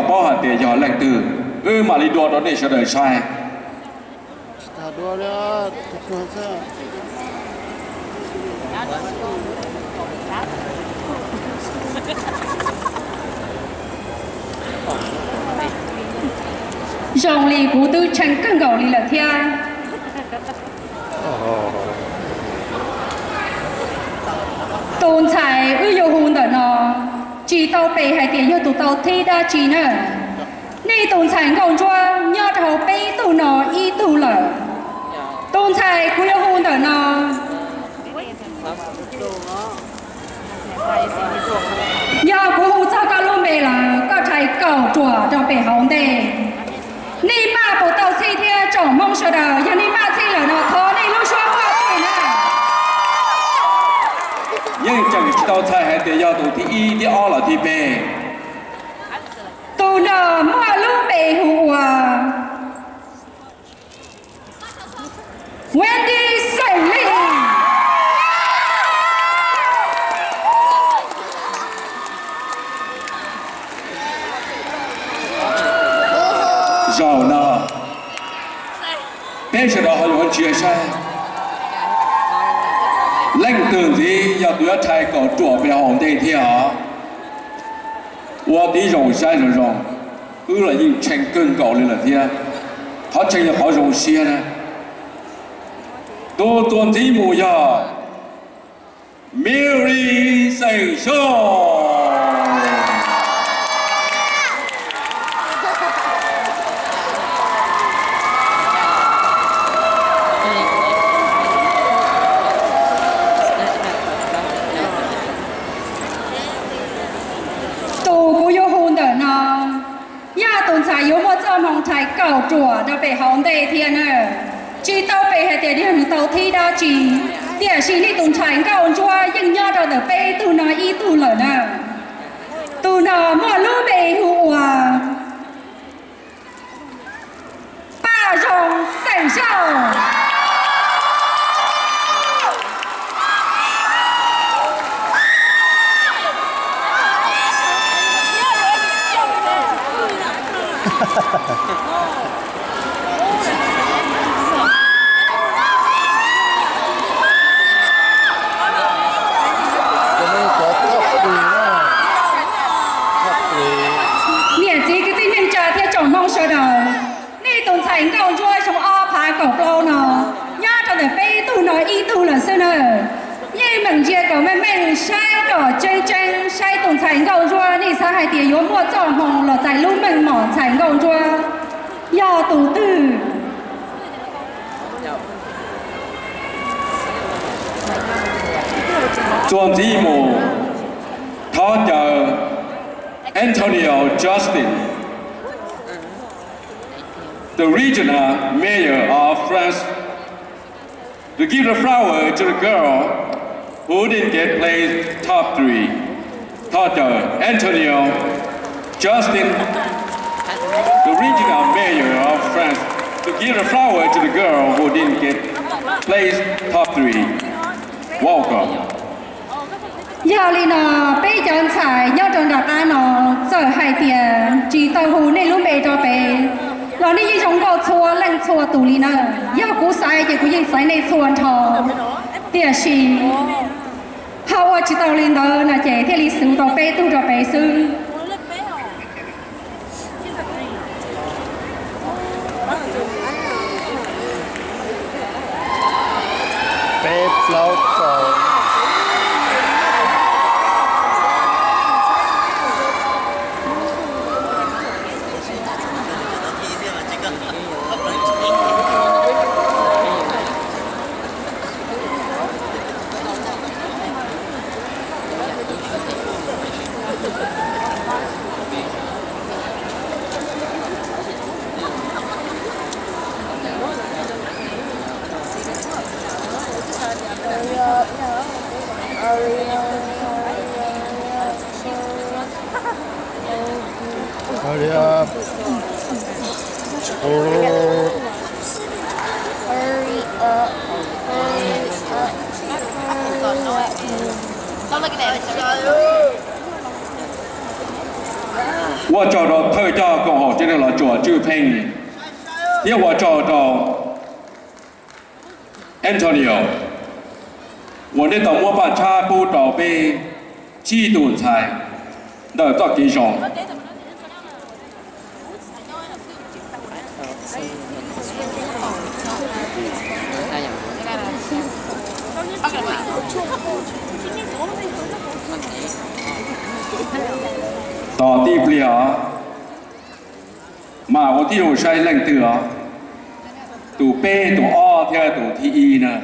Paub hais tias yog leej twg, wb mam li dua rau nej sawv daws saib. Zoo li kuv twb tshee kawg nkaus li lawm thiab. Tus ntxhais wb yuav hu ntawm no, tsis tau pes hais tias yog tus tau thib dab tsi na. Nej tus ntxhais nkauj ntsuab nyob rau hauv peb tug no ib tug lawm. Tus ntxhais kuv yuav hu ntawm no, yog kuv hu txog koj lub npe lawm, koj rhais kaum ruam rau pem hauv ntej. Nej maj puas tau txhij thiab tsoom Hmoob sawv daws? Yog nej maj txhij lawm no thov nej lub suab paj teg na. Yeej tseem tsis tau txhais hais tias yog tus thib ib, thib ob los thib peb. Tus no muaj lub npe hu ua Wendy Xeem Lis. Zaum no peb sawv daws ho yuav ntsia saib leej twg ntxiv yog tus yuav rhais kaum ruam pem hauv ntej thiab os. Ua tib zoo saib zoo zoo, wb los yeej tshee kawg nkaus li lawm thiab. Qhov tshee yog qhov zoo siab na. Tus txuas ntxiv mus yog Mary Xeem Xyooj. Tus kuv yuav hu ntawm no yog tus ntxhais yuav muaj txoj hmoo rhais kaum ruam rau pem hauv ntej thiab na. Tsis tau pes hais tias yog nws tau thib dab tsi, tiam sis nej tus ntxhais nkauj ntsuab yeej nyob rau ntawm peb tug no ib tug lawm na. Tus no muaj lub npe hu ua Paj Zoo Xeem Xyooj. Niam txiv kwv tij neej tsa thiab tsoom Hmoob sawv daws, nej tus ntxhais nkauj ntsuab xyoo ob phav kaum plaub no nyob rau ntawm peb tug no ib tug lawm xwb na. Yeej meem ntsia kom meej meej, saib kom tseeb tseeb, saib tus ntxhais nkauj ntsuab nej xav hais tias yuav muaj txoj hmoo los txais lub meej mom ntxhais nkauj ntsuab yog tus twg. Txuas ntxiv mus, thov caw Antonio Justin, the regional mayor of France, to give the flower to the girl who didn't get place top three. Thov caw Antonio Justin, the regional mayor of France, to give the flower to the girl who didn't get place top three. Welcome. Yog li no, peb cov ntxhais nyob rau nram qab no, txawm hais tias tsis tau hu nej lub npe rau pem los nej yeej zoo nkauj txhua leej txhua tus li na. Yog kuv xaiv ces kuv yeej xaiv nej txhua nrho, tiam sis ho ua tsis tau li ntawd no ces thiaj li xwv tau peb tug rau pem xwb. Peb plaub rau. Hurry up. Hurry up. Hurry up. Hurry up. Ua tsaug rau Coj koom haum tsev neeg Los Tsuas Tswj Pheej thiab ua tsaug rau Antonio uas nej tau muab paj tshab pub rau peb tsib tus ntxhais ntawm txoj kev zoo. Tos tib pliag os, mas ua tib zoo saib leej twg os, tus peb, tus ob thiab tus thib ib na.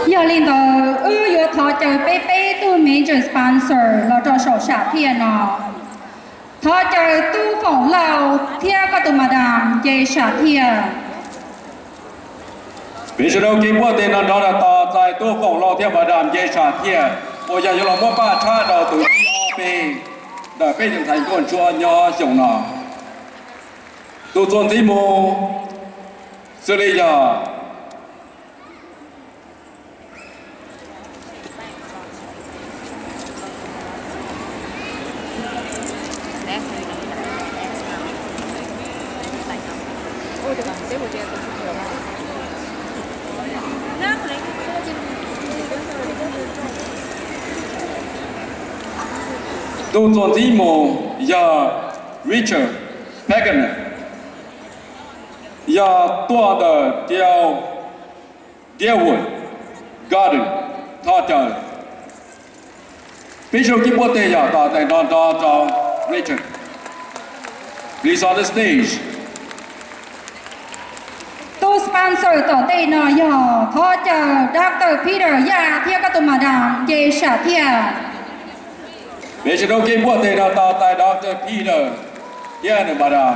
Yog li ntawd wb yuav thov caw peb peb tug major sponsor los rau saum sam thiaj no. Thov caw Tub Foom Lauj thiab koj tus madam nce sam thiaj. Peb sawv daws kev npuaj tes nrov nrov tos txais Tub Foom Lauj thiab madam nce sam thiaj uas yog yuav los muab paj tshab rau tus ib ob peb ntawm peb tus ntxhais nkauj ntsuab nyob xyoo no. Tus txuas ntxiv mus xws li yog tus txuas ntxiv mus yog Richard Pagan, yog tuaj ntawm Deer, Deerwood Garden, thov caw. Peb sawv daws kev npuaj tes yog tos tes nrov nrov rau Richard. Please on the stage. Tus sponsor tom ntej no yog thov caw Doctor Peter Yaj thiab koj tus madam nce sam thiaj. Peb sawv daws kev npuaj tes no tos tais Doctor Peter thiab nws madam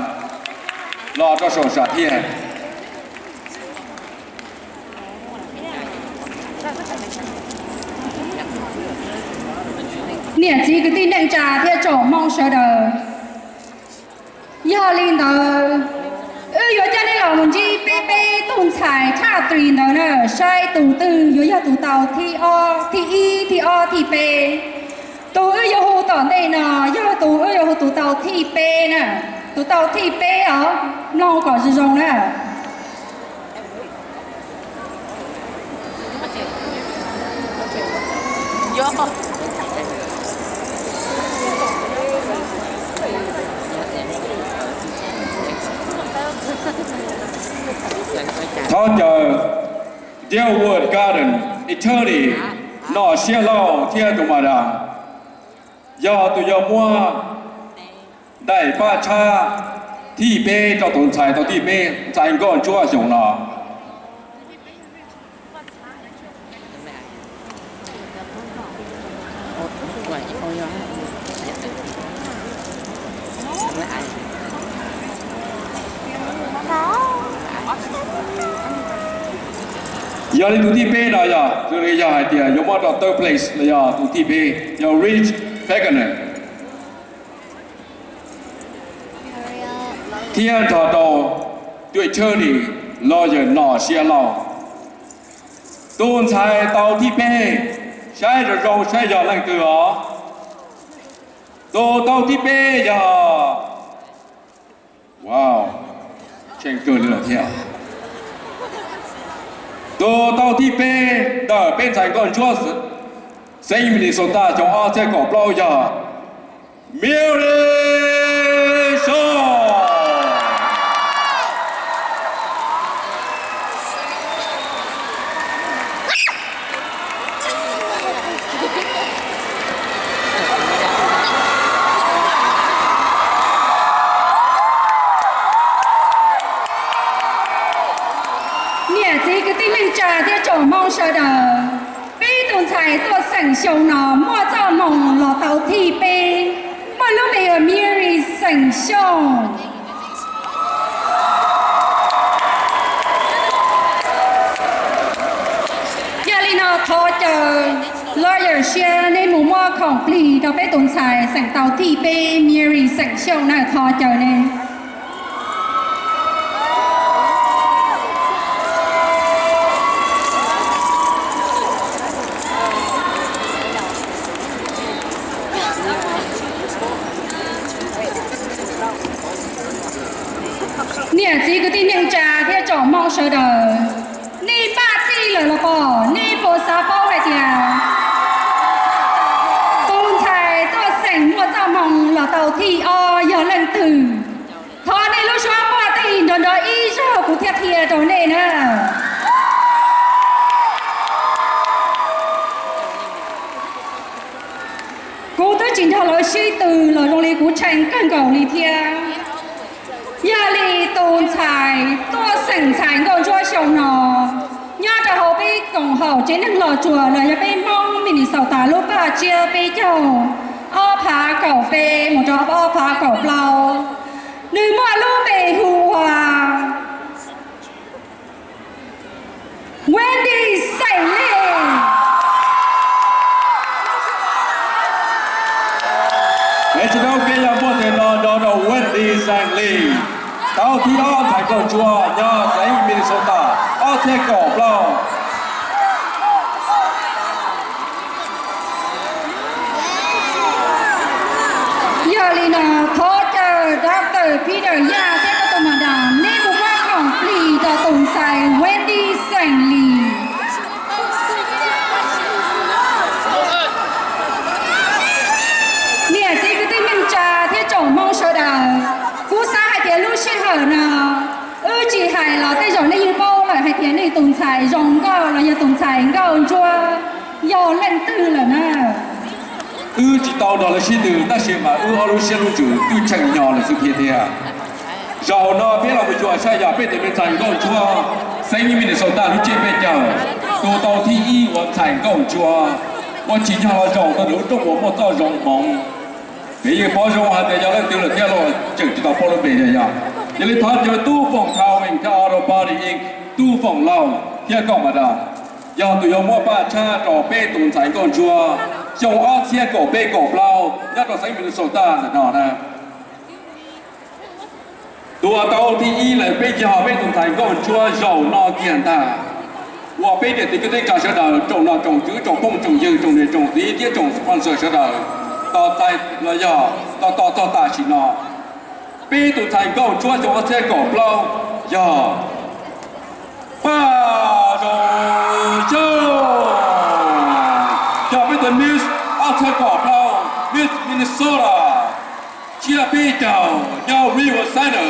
los rau saum sam thiaj. Niam txiv kwv tij neej tsa thiab tsoom Hmoob sawv daws, yog li ntawd wb yuav coj nej los mus ntsib peb peb tug ntxhais top three ntawd na, saib tus twg yuav yog tus tau thib ob, thib ib, thib ob, thib peb. Tus wb yuav hu tom ntej no yog tus wb yuav hu tus tau thib peb na, tus tau thib peb os, mloog kom zoo zoo na. Thov caw Deerwood Garden attorney Nom Siab Lauj thiab tus madam, yog tus yuav muab daim paj tshab thib peb rau tus ntxhais tau thib peb, ntxhais nkauj ntsuab xyoo no. Yog li tus thib peb no yog, yog hais tias yuav muab rau third place los yog tus thib peb yog Rich Fagener thiab nrog rau tus attorney lawyer Nom Siab Lauj. Tus ntxhais tau thib peb, saib zoo zoo saib yog leej twg os. Tus tau thib peb yog, wow, tseem kawg li lawm thiab. Tus tau thib peb ntawm peb ntxhais nkauj ntsuab xeev Minnesota xyoo ob txhiab kaum plaub yog Mary Shaw. Niam txiv kwv tij neej tsa thiab tsoom Hmoob sawv daws, peb tus Ntxhais tuaj xeem xyoo no muaj txoj hmoo los tau thib peb, muaj lub npe hu ua Mary Xeem Xyooj. Yog li no thov caw lawyer siab nej mus muab khoom plig rau peb tus ntxhais xeem tau thib peb, Mary Xeem Xyooj na, thov caw nej. Niam txiv kwv tij neej tsa thiab tsoom Hmoob sawv daws, nej npaj txhij lawm los pom? Nej puas xav paub hais tias tus ntxhais tuaj xeem muaj txoj hmoo los tau thib ob yog leej twg? Thov nej lub suab npuaj tij nrov nrov ib zaug kuv thiaj qhia rau nej na. Kuv twb tsis nrog lawv sib tw los zoo li kuv tshee kawg nkaus li thiab. Yog li tus ntxhais tuaj xeem ntxhais nkauj ntsuab xyoo no nyob rau hauv peb koom haum tsev neeg Los Tsuas los yog peb Hmoob Minnesota lub paj tsiab peb caug ob phav kaum peb mus rau ob phav kaum plaub. Nws muaj lub npe hu ua Wendy Xeem Lis. Peb tsis tau kev yog muaj tes no nrog rau Wendy Xeem Lis tau thib ob ntxhais nkauj ntsuab nyob xeev Minnesota ob txhiab kaum plaub. Yog li no thov caw Doctor Peter Yaj thiab koj tus madam neb mus muab khoom plig rau tus ntxhais Wendy Xeem Lis. Niam txiv kwv tij neej tsa thiab tsoom Hmoob sawv daws, kuv xav hais tias lub sij hawm no wb tsis hais los tej zaum nej yeej paub lawm hais tias nej tus ntxhais zoo nkauj los yog tus ntxhais nkauj ntsuab yog leej twg lawm na. Wb tsis tau nrog lawv sib tw tab sis mas wb ob lub siab lub ntsws twb tshee nyo lawm xwb thiab tiag. Zaum no peb los mus xyuas saib yog peb tus me ntxhais nkauj ntsuab xeev Minnesota lub tsiab peb caug, tus tau thib ib ua ntxhais nkauj ntsuab uas tsim nyog los zaum tau ntawm lub rooj uas muaj txoj zoo hmoov. Peb yeej paub zoo hais tias yog leej twg lawm thiab los tseem tsis tau paub lub npe li yog. Yog li thov caw Tub Foom Thau Veem thiab Auto Body Inc, Tub Foom Lauj thiab koj madam, yog tus yuav muab paj tshab rau peb tus ntxhais nkauj ntsuab xyoo ob txhiab kaum peb kaum plaub nyob rau xeev Minnesota ntawm no na. Tus uas tau thib ib lawm peb yog peb tus ntxhais nkauj ntsuab zaum no kiag ntag. Ua peb niam txiv kwv tij neej tsa sawv daws, tsoom nom tsoom tswv tsoom phooj tsoom ywg tsoom niam tsoom txiv thiab tsoom sponsor sawv daws, tos txais los yog tos tos txog tam sim no, peb tus ntxhais nkauj ntsuab xyoo ob txhiab kaum plaub yog Paj Zoo Xyooj, yog peb tus Miss ob txhiab kaum plaub, Miss Minnesota tsiab peb caug nyob Riverside.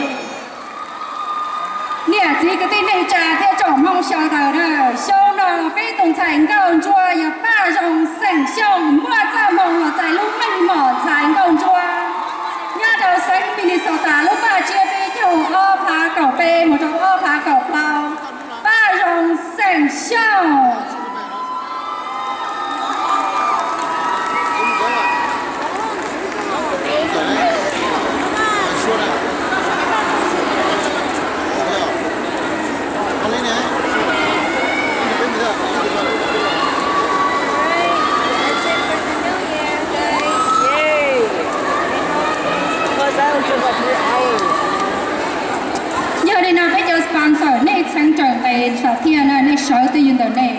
Niam txiv kwv tij neej tsa thiab tsoom Hmoob sawv daws na, xyoo no peb tus ntxhais nkauj ntsuab yog Paj Zoo Xeem Xyooj muaj txoj hmoo los txais lub meej mom ntxhais nkauj ntsuab nyob rau xeev Minnesota lub paj tsiab peb caug ob phav kaum peb mus rau ob phav kaum plaub. Paj Zoo Xeem Xyooj. Yog li no peb cov sponsor nej txheeb raws nqe thiab na, nej sawv twj ywm ntawm nej.